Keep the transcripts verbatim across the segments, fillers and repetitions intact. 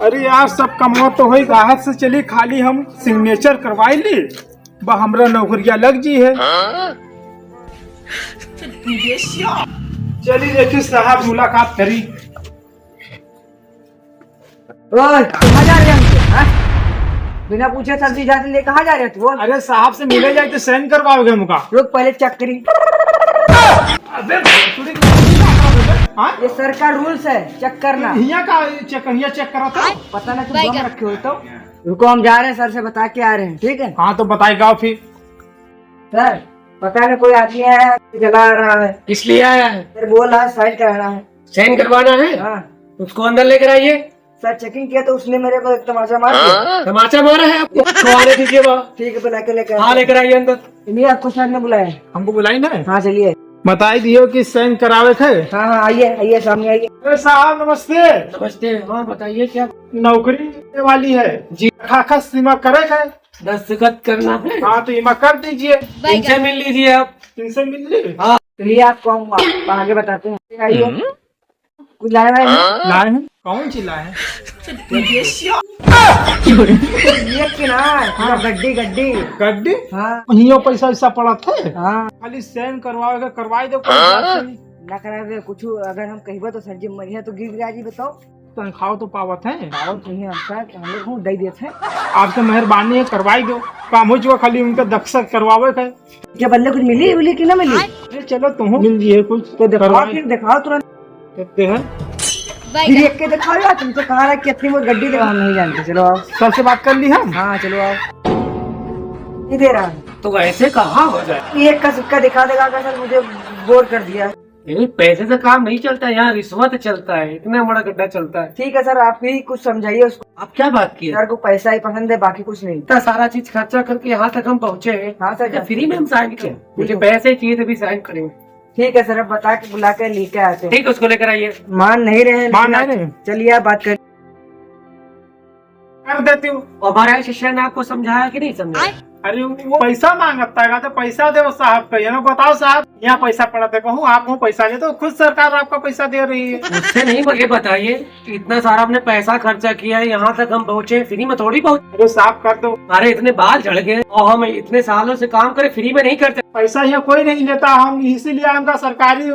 अरे यार, सब कमवा तो होई, ग्राहक से चली, खाली हम सिग्नेचर करवाई ली, बा हमरा नौकरिया लग जी है। चली देखी साहब, मुलाकात करी। ओए, कहाँ जा रहे हैं हमसे, हाँ? बिना पूछे सब्जी जाते ले कहाँ जा रहे तू? बोल। अरे साहब से मिले जाए तो साइन करवाओगे हमका? रुक, पहले चेक करी। अबे भोसड़ी की, हाँ? ये सर का रूल्स है, चेक करना। हिया का चेक, हिया चेक करा था? पता ना तुम बम रखे हो तो। रुको, हम जा रहे हैं, सर से बता के आ रहे हैं, ठीक है? हाँ, तो बताइएगा फिर। सर, पता नहीं कोई आदमी आया है, जला रहा है। किस लिए आया है? सर बोल रहा है, साइन कराना है। साइन करवाना है? हाँ। उसको अंदर लेकर आइए। सर, चेकिंग किया तो उसने मेरे को एक तमाचा मार दिया। तमाचा मारा है आपको? तो आने दीजिए वहाँ। ठीक है, बुला के लेकर हाँ, आते हैं। लेकर आइए अंदर। नहीं, आपको सर ने बुलाया है। हमको बुलाई ना? हाँ, चलिए। बताई दियो कि साइन करावे थे। हाँ, हाँ, आइए, आइए, सामने आइए। अरे साहब, नमस्ते। नमस्ते, हाँ, बताइए क्या? नौकरी मिलने वाली है। जी। खाखा सीमा करे थे। दस्तखत करना है। हाँ, तो इमा कर दीजिए। इनसे मिल लीजिए आप। इनसे मिल ली? हाँ। चलिए, आपको हम आगे बताते हैं। आइए। हम्म। कुछ लाए वाए हैं? लाए हैं? कौन सी लाए हैं? ये कि ना, हाँ। गड्डी, गड्डी। गड्डी? हाँ। हियो पैसा वैसा पड़त है? हाँ। खाली साइन करवावे के, करवाई दो, कोई बात नहीं। ना करावे कुछ, अगर हम कहबे तो सर जी मरिया तो गिर गिरा जी, बताओ। तनख्वाह तो पावत है। पावत नहीं है सर, हम लोग हूँ दे देते हैं। आपसे मेहरबानी है, करवाई दो। काम हो चुका, खाली उनका दस्तखत करवावे का है। क्या बदले कुछ मिली उली कि ना मिली? अरे चलो, तुम मिल जी है कुछ। तो दिखाओ करवाई। फिर, दिखाओ तुरंत। देखते हैं। फिर एक के दिखाओ यार, तुमसे कहा रहा कि अपनी वो गड्डी दिखाओ, हम नहीं जानते। चलो आओ। सर से बात कर ली हम? हाँ, चलो आओ। ये दे रहा है। तो ऐसे कहाँ हो जाए? एक का सिक्का दिखा देगा क्या सर? मुझे बोर कर दिया। नहीं, पैसे से काम नहीं चलता, यहाँ रिश्वत चलता है, इतना बड़ा गड्ढा चलता है। ठीक है सर, आप ही कुछ समझाइए उसको। आप क्या बात किए? सर को पैसा ही पसंद है, बाकी कुछ नहीं। इतना सारा चीज खर्चा करके यहाँ तक हम पहुँचे हैं, हाँ सर, क्या फ्री में हम साइन किए? मुझे पैसे चाहिए तभी साइन करेंगे। ठीक है सर, अब बता के बुला के लेके आते हैं। ठीक है, उसको लेकर आइए। मान नहीं रहे हैं, मान लेकिन नहीं आप रहे। चलिए, आप बात कर कर देती हूँ। और हमारा शिष्य ने आपको समझाया कि नहीं समझाया? अरे वो पैसा मांगता है, तो पैसा दे साहब का, ये ना बताओ साहब, यहाँ पैसा पड़ा था, कहूँ आप वहाँ पैसा दे, तो खुद सरकार आपका पैसा दे रही है। उससे नहीं, मुझे बताइए, इतना सारा हमने पैसा खर्चा किया है, यहाँ तक हम पहुँचे, फ्री में थोड़ी पहुँचे। अरे साहब कर दो। हमारे इतने बाल झड़ गए और हम इतने सालों से काम करें, फ्री में नहीं करते। पैसा यहाँ कोई नहीं लेता, हम इसीलिए हमका सरकारी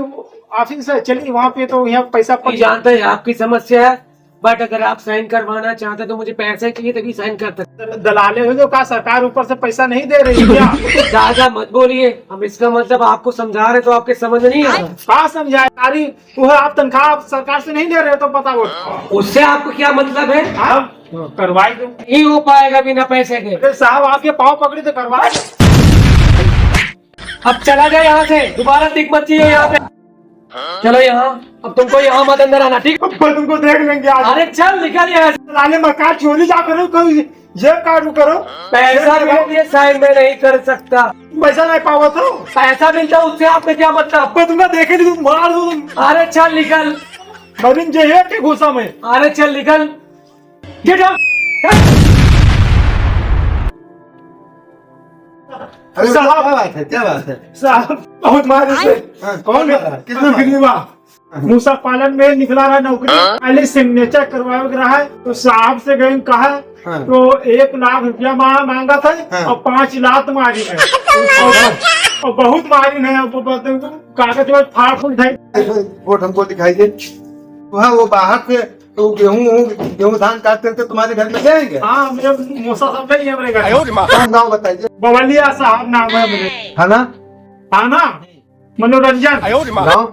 ऑफिस से चली वहाँ पे, तो यहाँ पैसा नहीं जानते हैं आपकी समस्या है। बट अगर आप साइन करवाना चाहते तो मुझे पैसे चाहिए तभी साइन कर सकते। दलाले हो जो का, सरकार ऊपर से पैसा नहीं दे रही है क्या? ज्यादा मत बोलिए, हम इसका मतलब आपको समझा रहे तो आपके समझ नहीं आ रहा। का समझाए? अरे वो है, आप तनख्वाह आप सरकार से नहीं ले रहे हो तो बताओ। उससे आपको क्या मतलब है? हाँ? करवाई दो। नहीं हो पाएगा बिना पैसे के। अरे साहब, आपके पाँव पकड़ी तो करवा दो। अब चला जाए यहाँ से, दोबारा दिख मत चाहिए यहाँ पे। चलो यहाँ, अब तुमको यहाँ मत अंदर आना, ठीक? अब तुमको देख लेंगे आज। अरे चल निकल यहाँ से। साले मकान चोरी जा करो, कोई जेब काट करो। पैसा के लिए साइन मैं नहीं कर सकता। पैसा नहीं पावा तो? पैसा मिलता उससे आपको क्या मतलब? अब तुमको देखे नहीं, तुम मार दो तुम। अरे चल निकल। मरिन जे है के गुस्सा में। अरे चल निकल। Get out! अरे साहब। क्या बात है, क्या बात है? साहब, बहुत मारे थे। हाँ, कौन मारा? किसने मारा? बिगड़ीवा। हाँ। मूसा पालन में निकला रहा नौकरी, हाँ। पहले सिग्नेचर करवावे के रहा है, तो साहब से गए कहा, हाँ। तो एक लाख रुपया मा-, मांगा था हाँ। और पाँच लात मारी है। और, और बहुत मारी है, वो बोलते हैं, कागज वागज फाड़ फूट है। रिपोर्ट हमको दिखाइए। वहाँ वो बाहर से तो गेहूं, गेहूं धान काटते थे, तुम्हारे घर में गए हैं क्या? हाँ, मेरे मौसा साहब नहीं है मेरे घर। आयो रे माँ। कौन गाँव बताइए? बवलिया साहब नाम है मेरे। थाना? थाना? मनोरंजन। आयो रे माँ। गाँव?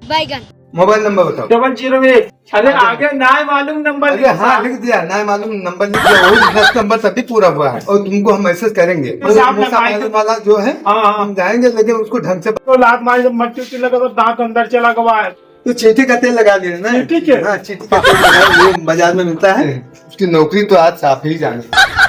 बैगन। मोबाइल नंबर बताओ। डबल ज़ीरो एक। अरे हाँ। आगे ना मालूम नंबर अरे लिखा। हाँ, लिख दिया, ना मालूम नंबर लिख दिया, वही दस नंबर तभी पूरा हुआ है। और तुमको हम मैसेज करेंगे। बस आप वो लगाइए। मोसा पालन वाला जो है, हाँ, हाँ। हम जाएंगे, लेकिन उसको ढंग से तो लात मारी, जब मट्टी उट्टी लगा तो दांत अंदर चला गवा है। तो चींटी का तेल लगा लेना ना। चींटी के? हाँ, चींटी का तेल लगा, ये बाजार में मिलता है। उसकी नौकरी तो आज साफ ही जाने।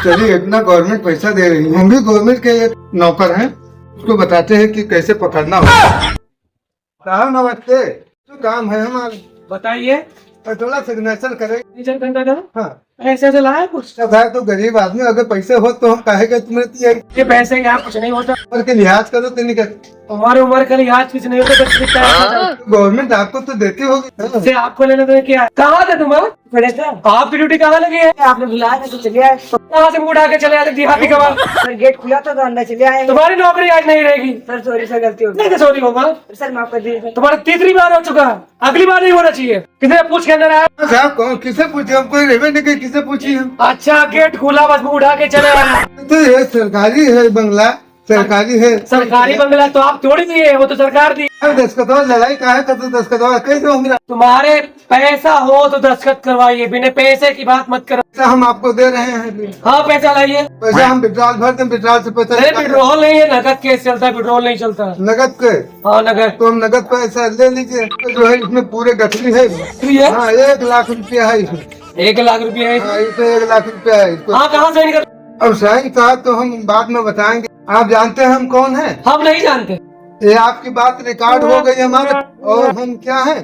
चलिए, इतना गवर्नमेंट पैसा दे रही है, हम भी गवर्नमेंट के एक नौकर हैं, उसको बताते हैं कि कैसे पकड़ना हो। साहब नमस्ते, तो काम है हमारा। बताइए। और थोड़ा सिग्नेचर करें। सिग्नेचर करना था? हाँ। ऐसे ऐसे लाए कुछ? तो भाई, तो गरीब आदमी, अगर पैसे हो तो हम काहे के तुम्हें दिए? ये पैसे यहाँ कुछ नहीं होता। और के लिहाज करो, तेनी का हमारे उम्र का लिहाज कुछ नहीं होता, बस इतना है। हाँ? गवर्नमेंट आपको तो देती होगी। इससे आपको लेना देना क्या है? कहाँ थे तुम, हाँ? बड़े सर। आपकी ड्यूटी कहाँ लगी है? आपने बुलाया था तो चले आए। कहाँ से मुंह उठा के चले आते देहाती गंवार? सर, गेट खुला था तो अंदर चले आए। तुम्हारी नौकरी आज नहीं रहेगी। सर, सॉरी सर, गलती हो गई। नहीं, सॉरी होगा। सर, माफ कर दीजिए सर। तुम्हारा तीसरी बार हो चुका है, अगली बार नहीं होना चाहिए। किसने पूछ के अंदर आया? साहब, कौन, किसे पूछे? हम कोई रेवे नहीं, किसे पूछी हम? अच्छा, गेट खुला, बस मुंह उठा के चले आए। तो ये सरकारी है बंगला, सरकारी है। सरकारी बंगला तो आप थोड़ी दिए, वो तो सरकार दी। अरे दस्तखत, लड़ाई का है, तो दस्तखत कैसे होंगे? तुम्हारे पैसा हो तो दस्तखत करवाइए, बिना पैसे की बात मत करो। पैसा हम आपको दे रहे हैं। हाँ, पैसा लाइए। पैसा हम विड्रॉल भर दें, विड्रॉल से पैसा अरे निकाल दें। विड्रॉल नहीं है, नगद कैश चलता है, विड्रॉल नहीं चलता। नगद के? हाँ, नगद। तो हम नगद पैसा ले लीजिए। जो है इसमें पूरे गठरी है। गठरी है? हाँ, एक लाख रुपया है इसमें। एक लाख रुपया है? हाँ, इसमें एक लाख रुपया है इसको। हाँ, कहाँ साइन कर? अब साइन साहब तो हम बाद में बताएंगे। आप जानते हैं हम कौन हैं? हम नहीं जानते। ये आपकी बात रिकॉर्ड हो गई हमारे। और हम क्या हैं,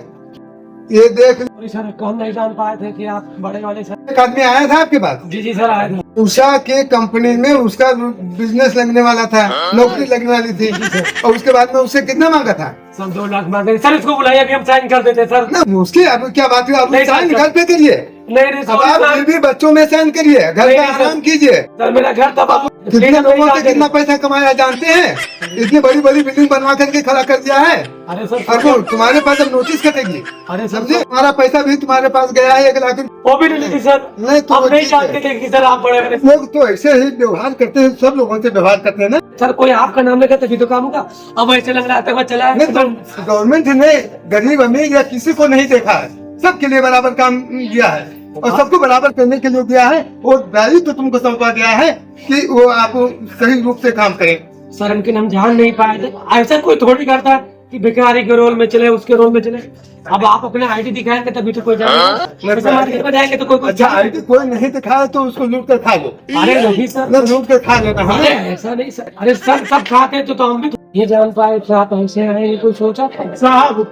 ये देख। सॉरी सर, हम नहीं जान पाए थे कि आप बड़े वाले सर। एक आदमी आया था आपके पास? जी, जी सर, आया था। उषा के कंपनी में उसका बिजनेस लगने वाला था, नौकरी लगने वाली थी। और उसके बाद में उससे कितना मांगा था? सर, दो लाख मांगे। सर, इसको बुलाइए, अभी हम साइन कर देते हैं सर। ना, उसकी अब क्या बात है, अब नहीं, साइन सर। घर पे करिए। नहीं, नहीं, अब सॉरी आप सर। फिर भी बच्चों में साइन करिए, घर नहीं, का नहीं, सर। आराम कीजिए। सर, मेरा घर तबाह। कितने लोगों से कितना पैसा कमाया जानते हैं? इतनी बड़ी बड़ी बिल्डिंग बनवा करके खड़ा कर दिया है। अरे सर, और वो तुम्हारे पास अब नोटिस कटेगी। अरे सर, समझे? तुम्हारा पैसा भी तुम्हारे पास गया है, एक लाख। वो भी ले लीजिए सर। नहीं, तो हम वो नहीं ठीक है। जानते थे कि सर आप बड़े बड़े लोग तो ऐसे ही व्यवहार करते हैं, सब लोगों से व्यवहार करते हैं ना। सर, कोई आपका नाम लेगा तभी तो काम होगा। अब ऐसे लग रहा है, तो चला है। नहीं, तो गवर्नमेंट ने गरीब अमीर या किसी को नहीं देखा है, सबके लिए बराबर काम दिया है और सबको बराबर करने के लिए दिया है। वो दायित्व तुमको सौंपा गया है कि वो आप सही रूप से काम करें। सर, लेकिन हम जान नहीं पाए थे, ऐसा कोई थोड़ी करता है कि भिखारी के रोल में चले, उसके रोल में चले। अब आप अपना आईडी दिखाएंगे तभी तो कोई जाएगा। हाँ? नहीं, पैसा सर। मांगने को जाएंगे तो कोई कुछ अच्छा, जाएगा। आईडी कोई नहीं दिखाया तो उसको लूट कर खा लो। अरे नहीं सर। ना, लूट कर खा लेना, हाँ। अरे ऐसा नहीं सर, अरे सर, सब खाते तो, तो हम भी तो ये जान पाए कि आप ऐसे हैं, ये कोई सोचा था? साहब,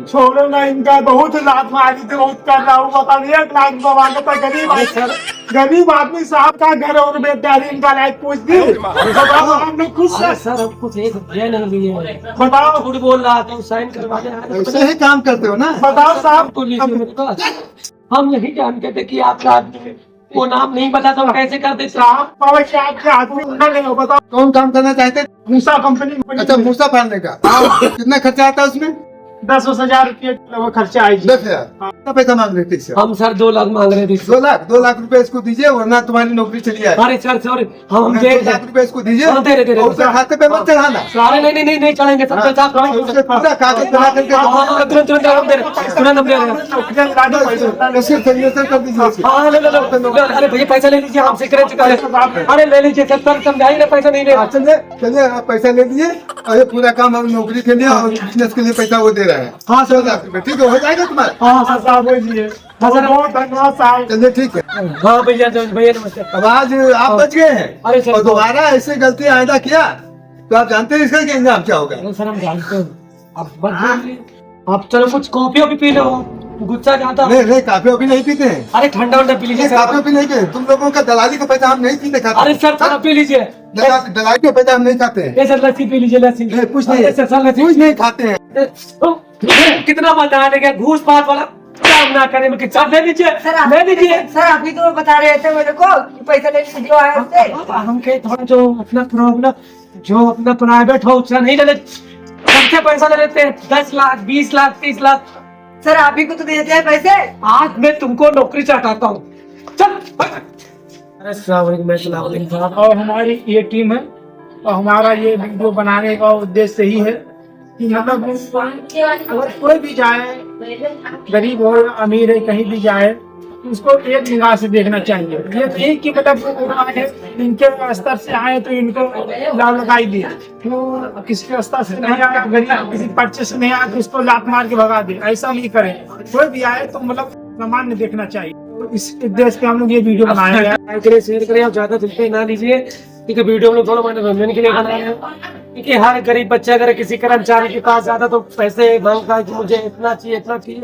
छोड़ो ना इनका, बहुत लात मारी थी, बहुत कर रहा हूँ, बता दिया, एक लाख रुपया मांगता, गरीब अरे आदमी, सर। गरीब आदमी साहब का घर और बेदारी इनका लायक पूछ दी। अरे सर, बताओ, हम लोग खुश अरे हैं। सर, हम कुछ एक रुपया नहीं लिए हैं। बताओ। झूठ बोल रहा था, साइन करवा दे रहा था। ऐसे ही काम करते हो ना? बताओ साहब। तो लीजिए मेरे पास। हम यही जानते थे कि आपका आदमी है। वो नाम नहीं पता तो हम कैसे कर देते? साहब, बाबा, क्या आपके आदमी उठा ले हो, बताओ। कौन काम करना चाहते? मूसा कंपनी, कंपनी अच्छा, में। मूसा फाड़ने का। हाँ, कितना खर्चा आता है उसमें? दस हजार रुपये लगभग खर्चा आए जी। दस हजार? हाँ। कितना पैसा मांग रहे थे इससे? हम सर दो लाख मांग रहे थे। दो लाख, दो लाख रुपए इसको दीजिए, वरना तुम्हारी नौकरी चली जाएगी। अरे सर, सॉरी, हम हाँ, दे दो रहे लाख हैं। रुपए इसको दीजिए हाँ, दे रहे, दे रहे, और दे उसका रहे। खाते पे मत चढ़ाना। अरे नहीं, नहीं, नहीं, नहीं चढ़ाएंगे सर, हाँ, पैसा आप और उससे पूरा कागज बना करके हाँ, हाँ, हाँ, तुरंत, तुरंत हम दे रहे हैं, तुरंत हम दे रहे हैं। नौकरियां दिला दो, पैसा दिला दो। रसीद, सिग्नेचर कर दीजिए उसकी। हाँ, हाँ, ले, ले, ले, ले, अरे भैया, पैसा ले लीजिए, हमसे करें चुका है। अरे ले लीजिए सर, सर समझाइए ना, पैसा नहीं ले। हाँ, चलिए, चलिए, आप पैसा ले लीजिए और ये पूरा काम हम नौकरी के लिए और बिजनेस के लिए पैसा वो दे रहे हैं। हाँ, सर। दो लाख रुपए, ठीक है, हो जाएगा तुम्हारा? हाँ, सर, साहब, हो जाइए। हाँ, सर। बहुत धन्यवाद, साहब। चलिए, ठीक है। हाँ, भैया, तो भैया, नमस्ते। अब आज आप हाँ। बच गए हैं। अरे, सर, और दोबारा ऐसी गलती आइंदा किया, तो आप जानते हैं इसका क्या इंजाम क्या होगा? अरे, सर, हम जानते हैं। अब बच गए। आप चलो, कुछ कॉफी वॉफी पी लो, गुस्सा ज्यादा। नहीं, नहीं, कॉफी वॉफी नहीं पीते हैं। अरे, ठंडा वंडा पी लीजिए, नहीं, सर। कॉफी वॉफी नहीं पीते। तुम लोगों का दलाली का पैसा हम नहीं पीते खाते। अरे, सर, थोड़ा पी लीजिए। दला-, दलाली का पैसा हम नहीं खाते हैं। ये सर, लस्सी पी लीजिए, लस्सी। नहीं, कुछ नहीं। अरे, सर, सर, लस्सी। कुछ नहीं खाते हैं। ए, ओ, कितना बताने का घूस पास वाला काम ना करे, मैं कितना ले लीजिए, सर, आप, ले लीजिए। सर, आप ही तो बता रहे थे मेरे को कि पैसा ले लीजिए, जो आया हम, उससे। हम, हम के थोड़ा जो अपना प्रॉब्लम, जो अपना प्राइवेट हो, उसका नहीं ले ले। सबसे पैसा ले लेते हैं, दस लाख, बीस लाख, तीस लाख। सर, आप ही को तो देते हैं पैसे। आज मैं तुमको नौकरी से हटाता हूँ, चल। अरे, अस्सलाम वालेकुम, अस्सलाम वालेकुम। और हमारी ये टीम है, और हमारा ये वीडियो बनाने का उद्देश्य यही है कि मतलब अगर कोई भी जाए, गरीब हो या अमीर है, कहीं भी जाए, उसको एक निगाह से देखना चाहिए। ये नहीं कि मतलब वो आए, इनके स्तर से आए तो इनको लाल लगाई दिए, वो किसी के स्तर से नहीं आया, गरीब किसी पर्चे से नहीं आया तो उसको लात मार के भगा दे, ऐसा नहीं करें। कोई भी आए तो मतलब सामान्य देखना चाहिए। तो इस उद्देश्य से हम लोग ये वीडियो बनाया है। लाइक करें, शेयर करें और ज्यादा दिल पे ना लीजिए, क्योंकि वीडियो हम लोग थोड़ा मनोरंजन के लिए बना रहे हैं। क्योंकि हर गरीब बच्चा अगर किसी कर्मचारी के पास जाता तो पैसे मांगता है कि मुझे इतना चाहिए, इतना चाहिए,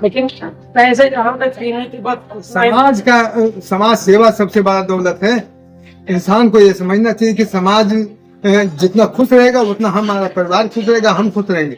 लेकिन पैसे जहाँ तक सीमित, बस समाज का, अ, समाज सेवा सबसे बड़ा दौलत है। इंसान को ये समझना चाहिए कि समाज हैं, जितना खुश रहेगा उतना हमारा परिवार खुश रहेगा, हम खुश रहेंगे।